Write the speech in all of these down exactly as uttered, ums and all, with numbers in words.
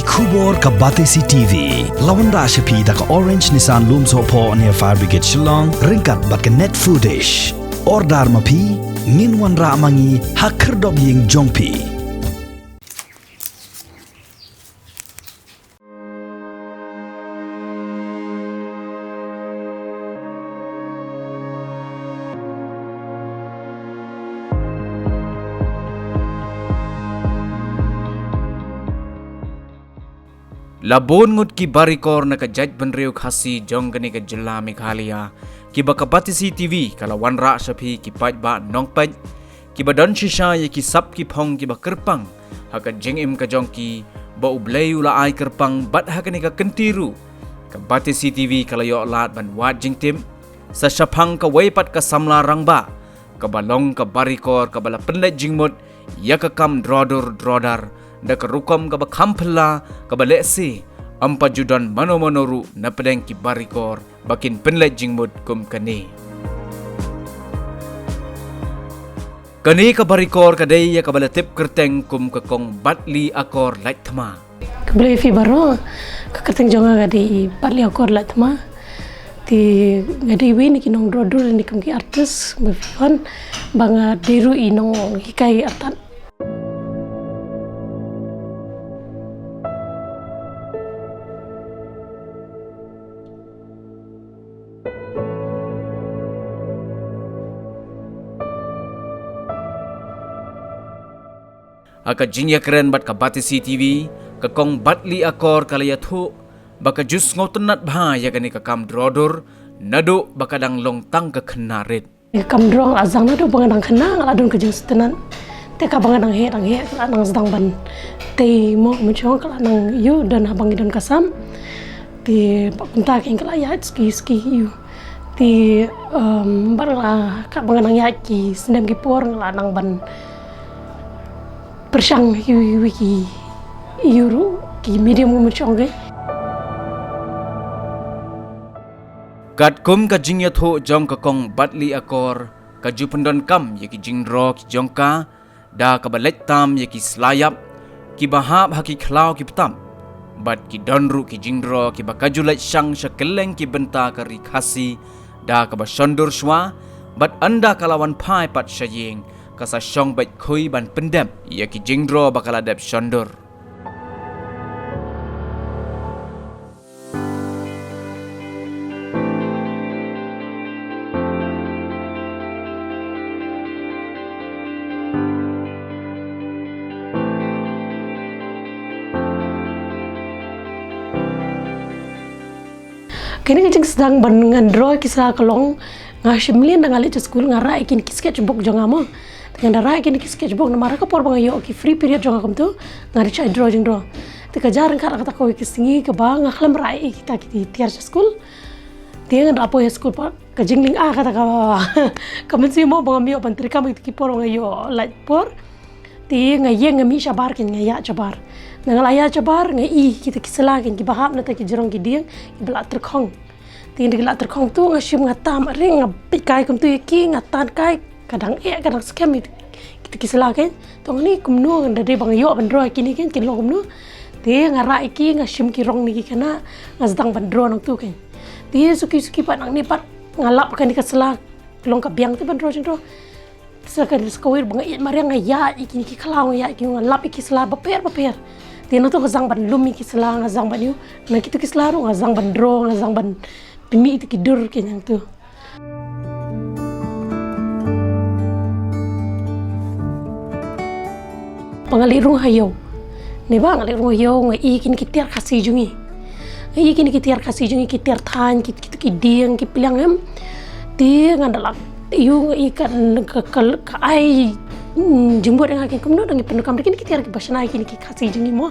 Khubor ka Batesi T V la wanrah sha phi da ka Orange Nissan Lumsohphoh near Fire Brigade Shillong, ryngkat bad ka Net Foodish. Order ma phi, ngin wanrah ma ngi ha khyrdop ïing jong phi. La bun ngut ki barikor na ka jaitbynriew Khasi jong kane ka jylla Meghalaya, kiba ka Batesi T V ka la wanrah sha phi ki paidbah nongpeit, kiba don shisha ïa ki sap ki phong kiba kyrpang ha ka jingim ka jong ki, ba U Blei u la ai kyrpang bad ha kane ka kynti ruh ka Batesi T V ka la ïoh lad ban wad jingtip sa shaphang kawei pat ka samla rangbah, kaba long ka barikor kaba la pynleit jingmut ïa ka kam drodur drodar da ka rukom kaba kham phylla, kaba lehse ym pat ju don mano mano ruh na pdeng ki barikor ba kin pynleit jingmut kum kane. Kane ka barikor ka dei ïa kaba la tip kyrteng kum ka Kong Batli Akor Laitthma. Khublei ïa phi baroh, ka kyrteng jong nga ka dei Batli Akor Laitthma. Te nga dei iwei na ki nongdrodur ne kum ki artist ba phi wan, ba nga dei ruh i nonghikai artat. Ha ka jingïakren bad ka Batesi T V, ka Kong Batli Akor ka la ïathuh ba ka ju sngewtynnat bha ïa kane ka kam drodur naduh ba ka dang long tang ka khynnah rit. Ka kam droh nga la sdang naduh ba nga dang khynnah, nga la don ka jingsngewtynnat. Te kaba nga dang heh dang heh, ka la nang sdang ban tei mo, mynshwa ka la nang ïoh don haba ngi don ka sam. Te bad kumta kein ka la ïaid suki suki ïoh. Te, em, bad nga la, kaba nga dang ïaid ki snem ki por nga la nang ban pyrshang ïa ki, ïa ki ruh ki medium, mynshwa kein. Katkum ka jingïathuh jong ka Kong Batli Akor, ka ju pyndonkam ïa ki jingdro ki jong ka da kaba leit tam ïa ki sla ïap kiba hap ha ki khlaw ki btap, bad ki don ruh ki jingdro kiba ka ju leit shang sha kylleng ki bynta ka ri Khasi da kaba shondur shuwa, bad ynda ka la wan phai pat sha ïing ka sa shong beit khuid ban pyndep ïa ki jingdro ba ka la dep shondur. Kane ka jingsdang ban ngan dro ki sla ka long, nga shim lin da nga leit skul nga rah ïa kine ki sketchbook jong nga mo. Te nga da rah ïa kine ki sketchbook namar ha ka por ba nga ïoh ki free period jong nga kumtu, nga da shah dro jingdro. Te ka jia ryngkat la kata kawei ka sngi kaba nga khlem rah ïa kita ki tiar sha skul. Te nga da poi ha skul pat ka jinglynga kata ka, ka mynsiem mo ba ngam ïoh ban treikam ïa kita ki por ba nga ïoh lait por. Te nga ïeng nga mih shabar kein, nga ïaid shabar. Nga la ïaid shabar nga i kita ki sla kein kiba hap na kita ki jrong ki dieng kiba la tyrkhong. Te ynda ki la tyrkhong tu nga shim nga tam, are nga peit kai kumtu ïa ki, nga tan kai, ka dang eh ka dang skhem ïa kita ki sla kein. To nga ni kumno, nga da dei ba nga ïoh ban dro ïa kine kein, kin long kumno. Te nga rah ïa ki, nga shim ki rong na ki khynnah, nga sdang ban dro nangtu kein. Te suki suki pat nangne pat nga lap kane ka sla long ka biang te ban dro jingdro. Sa ka, sa kawei ba nga ïaid mariang nga ïaid ïa kine ki khlaw, nga ïaid ïa ki, nga lap ïa ki sla bapher bapher. Te nangtu nga sdang ban lum ïa ki sla, nga sdang ban ïoh na kita ki sla ruh, nga sdang ban dro, nga sdang ban pynmih ïa kita ki dur kein nangtu. Ba nga leit rung ha ïew. Ne ba nga leit rung ha ïew nga i kine ki tiar Khasi jong ngi. Nga i kine ki tiar Khasi jong ngi, ki tiar thaiñ, ki, ki, ki dieng, ki pliang em. Te nga da lap ïew nga i ka, ka, ka, ka ai, mm, jingmut ïa nga kein kumno da ngi pyndonkam da kine ki tiar kiba shna ïa kine ki Khasi jong ngi mo.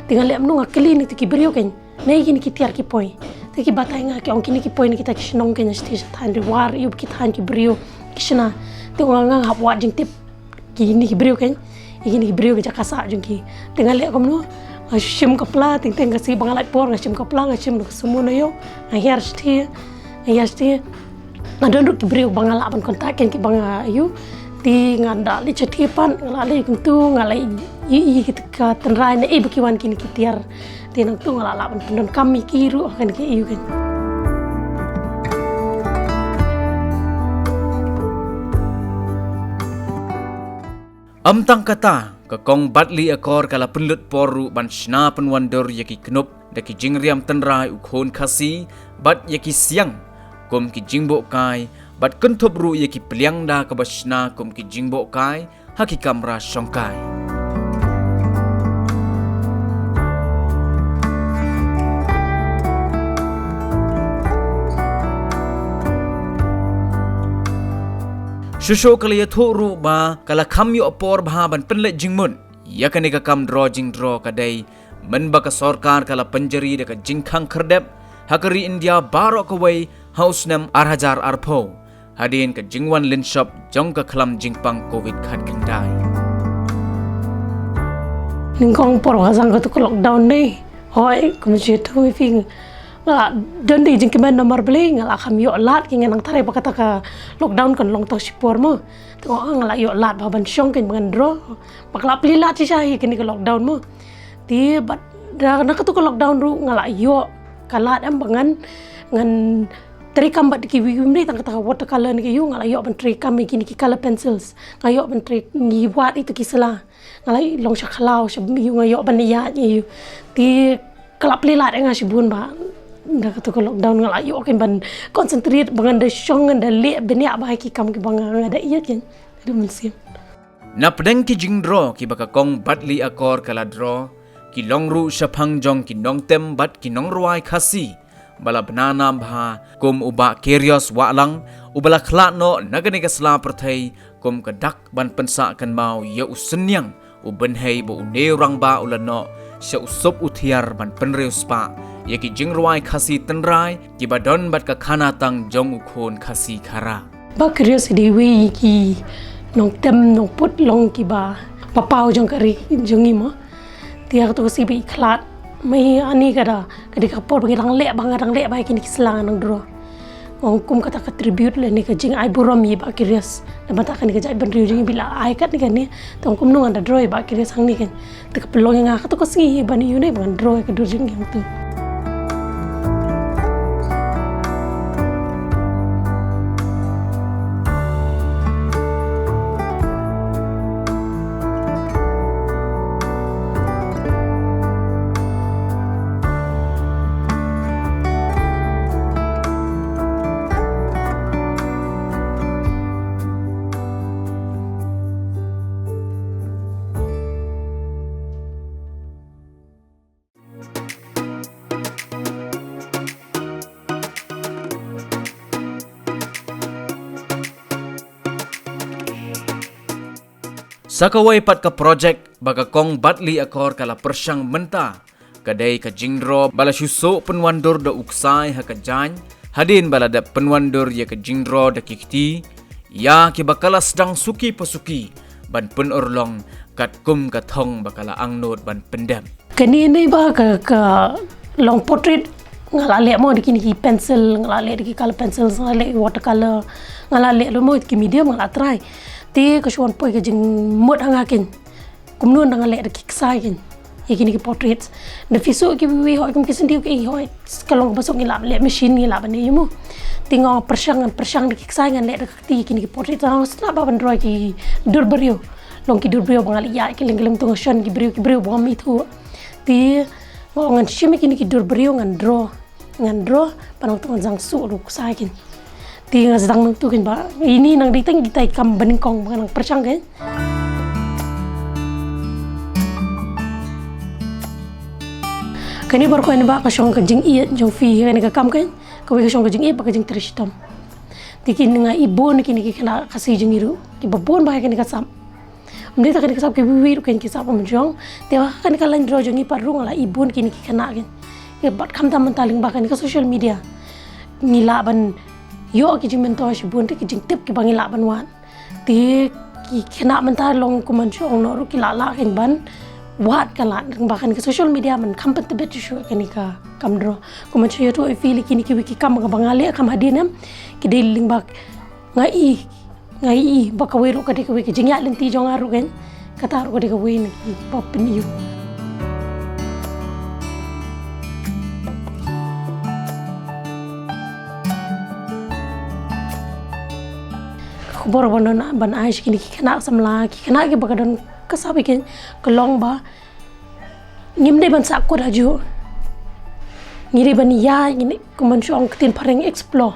Te nga leh kumno, nga kylli na kita ki briew kein. Ne kine ki tiar ki poi. Te ki batai nga ki ong kine ki poi na kita ki shnong kein, shatei sha thaiñ Ri War, ïa ki thaiñ ki briew ki shna. Te nga, nga hap wad jingtip kine ki briew kein, ïa kine ki briew ka jaka sah jong ki. Te nga leh kumno, nga shim ka pla, teng teng ka sngi ba nga lait por, nga shim ka pla, nga shim ka sumo na ïew, nga hiar shatei, nga hiar shatei. Nga don ruh ki briew ba nga lah ban contact kein kiba nga ïoh. Te nga da leit sha thie pat, nga la leit kumtu, nga la ïohi ïa ki tynrai na ei ba ki wan kine ki tiar. Te nangtu nga la lah ban pyndonkam ïa ki ruh ha kane ka ïew kan. Ym tang kata, ka Kong Batli Akor ka la pynlut por ruh ban shna pynwandur ïa ki knup da ki jingriam tynrai u khun Khasi bad ïa ki siang kum ki jingbuh kai, bad kynthup ruh ïa ki pliang da kaba shna kum ki jingbuh kai ha ki kamra shongkai. Shuh shuh ka la ïathuh ruh ba ka la kham ïoh por bha ban pynleit jingmut ïa kane ka kam draw jingdraw ka dei mynba ka sorkar ka la pynjari da ka jingkhang khyrdep ha ka ri India baroh kawei ha u snem ar hajar arphew, hadien ka jingwan lynshop jong ka khlam jingpang covid khatkhyndai. Nyngkong por ba ka sdang katu ka lockdown ne, hooid, kumjuh tu i phi, nga la don da i jingkmen namar balei nga la kham ïoh lad, ki nga nang tharai ba kata ka lockdown kan long tang shipor mo. Te nga la ïoh lad bha ban shong kein ba ngan draw, ba ka la plie lad shisha hi kane ka lockdown mo. Te bad da na katu ka lockdown ruh nga la ïoh ka lad em ba ngan, ngan treikam bad kiwei, ym dei tang kata ka watercolor ne ki ïew, nga la ïoh ban treikam ïa kine ki color pencils, nga ïoh ban trei, ngi wad ïa tu ki sla, nga la long sha khlaw sha ïew, nga ïoh ban ïaid ïa ïew. Te ka la plie lad ïa nga shibun ba da katu ka lockdown nga la ïoh kein ban concentrate ba ngan da shong, ngan da leh bniah bha ïa ki kam kiba nga, nga da ïa kein. Ka dei mynsiem. Na pdeng ki jingdraw kiba ka Kong Batli Akor ka la draw, ki long ruh shaphang jong ki nongtem bad ki nongrwai Khasi ba la bna nam bha, kum u Bah Kirios Wahlang, uba la khlad noh na kane ka sla pyrthei kum ka dak ban pynsah kynmaw ïa u synñiang u bynhei ba une u rangbah u la noh sha u sup u thiar ban pynriewspah ïa ki jingrwai Khasi tynrai kiba don bad ka khana tang jong u khun Khasi Khara. Bah Kirios i dei iwei i ki nongtem nongput long kiba paw jong ka ri jong ngi mo. Te ïa katu ka sngi ba i khlad, ma i ani ka da, ka dei ka por ba ngi dang leh bha, nga dang leh bha ïa kine ki sla nga nang draw. Ong kum kata ka tribute lane ka jingai burom ïa i Bah Kirios. Namar kata kane ka jaitbynriew jong ngi ba i la ai katne kane. Te ong kumno ngan da draw ïa i Bah Kirios hangne kan. Te ka pynlong ïa nga katu ka sngi hi ban ïoh ne ban draw ïa ka dur jong ngi hangtu. Sa kawei pat ka projek ba ka Kong Batli Akor ka la pyrshang mynta, ka dei ka jingdraw ba la shu suh pynwandur da u ksai ha ka jaiñ, hadien ba la dep pynwandur ïa ka jingdraw da ki kti, ïa kiba ka la sdang suki pa suki ban pynurlong katkum ka thong ba ka la angnud ban pyndep. Kane ne ba ka, ka long portrait nga la leh mo da kine ki pencil, nga la leh da ki color pencils, nga la leh watercolor, nga la leh ruh mo da ki medium, nga la try. Te ka shu wan poi ka jingmut ha nga kein. Kumno nda nga leh da ki ksai kein ïa kine ki portraits. Da phi suh kiwei hooid kum ki syntiew ki hooid ka long kaba suk ngi lah leh machine ngi lah ban ïa mo. Te nga pyrshang, ngan pyrshang da ki ksai, ngan leh da ka kti ïa kine ki portraits. Nga sngewtynnat bha ban draw ki dur briew. Long ki dur briew ba nga la ïaid kylleng kylleng tu nga shon ki briew, ki briew ba ngam ithuh. Te nga ong ngan shim ïa kine ki dur briew ngan draw. Ngan draw, pat nangtu ngan sdang suh ruh ksai kein. Te nga sdang nangtu kein ba ine nang dei tang kita i kam banyngkong ba nga nang pyrshang kein. Kane baroh kane ba ka shong ka jingïeit jong phi ïa kane ka kam kein. Kawei ka shong ka jingïeit bad ka jingtrei shitom. Te kine nga i bun kine ki khynnah Khasi jong ngi ruh kiba bun bha ïa kane ka sap. Ym dei tang kane ka sap, kiwei ruh kein ki sap ym shong. Te ha kane ka line draw jong ngi pat ruh nga la i bun kine ki khynnah kein. Ïa bad khamtam mynta lyngba kane ka social media ngi lah ban ïoh ki jingmyntoi shibun, te ki jingtip kiba ngi lah ban wad. Te ki khynnah mynta long kum ban shong noh ruh ki lah lah kein ban wad ka lad lyngba kane ka social media ban kham pyntbit shuh shuh kane ka kam draw. Kum ban shong ïathuh ïa phi lei kine kiwei ki kam kaba nga leh kam hadien em, ki dei lyngba nga i Nga i ba kawei ruh ka dei kawei ka jingïaid lynti jong nga ruh kan. Kata ruh ka dei kawei na kiba pyn-ïoh. Ka khubor ba don ban ai sha kine ki khynnah samla, ki khynnah kiba ka don ka sap ïa kane ka long ba ngim dei ban sahkut hajuh. Ngi dei ban ïa, ngi dei kumban shong ktien phareng explore.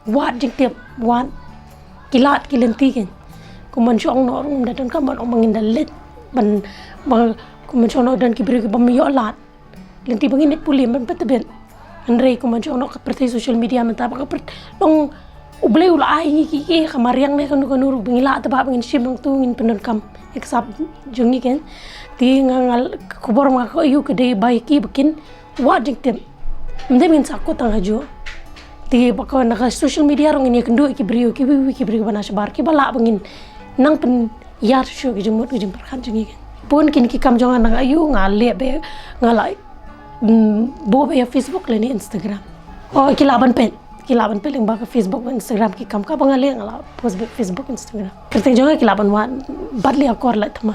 Wad jingtip, wad. Ki lad ki lynti kane. Kumban shong noh ruh ngim da donkam ban ong ba ngin da leit ban, ba kumban shong noh don ki briew kiba ym ïoh lad. Lynti ba ngin leit pule ban pyntbit. Hynrei kumban shong noh ka pyrthei social media mynta ba ka pyrthei long U Blei u la ai ngi ki, ki ka mariang ne kano kano ruh ba ngi lah tang ba ngin shim hangto ngin pyndonkam ïa ka sap jong ngi kane. Te nga, nga, ka khubor ma nga ka ïoh ka dei ba ïa ki ba kin wad jingtip. Ym dei ba ngin sahkut tang hajuh. Te ba ka na ka social media ruh ngin ïakynduh ïa ki briew, kiwei kiwei ki briew kiba na shabar kiba lah ba ngin nang pynïar shuh ki jingmut ki jingpyrkhat jong ngi. Bun kine ki kam jong nga na nga ïoh nga leh bha, nga la, mm, buh bha ïa Facebook lane Instagram. Oh, ki lah ban peit, ki lah ban peit lyngba ka Facebook bad Instagram ki kam kaba nga leh, nga la post bha Facebook, Instagram. Kyrteng jong nga ki lah ban wad bad leh akor lait thma.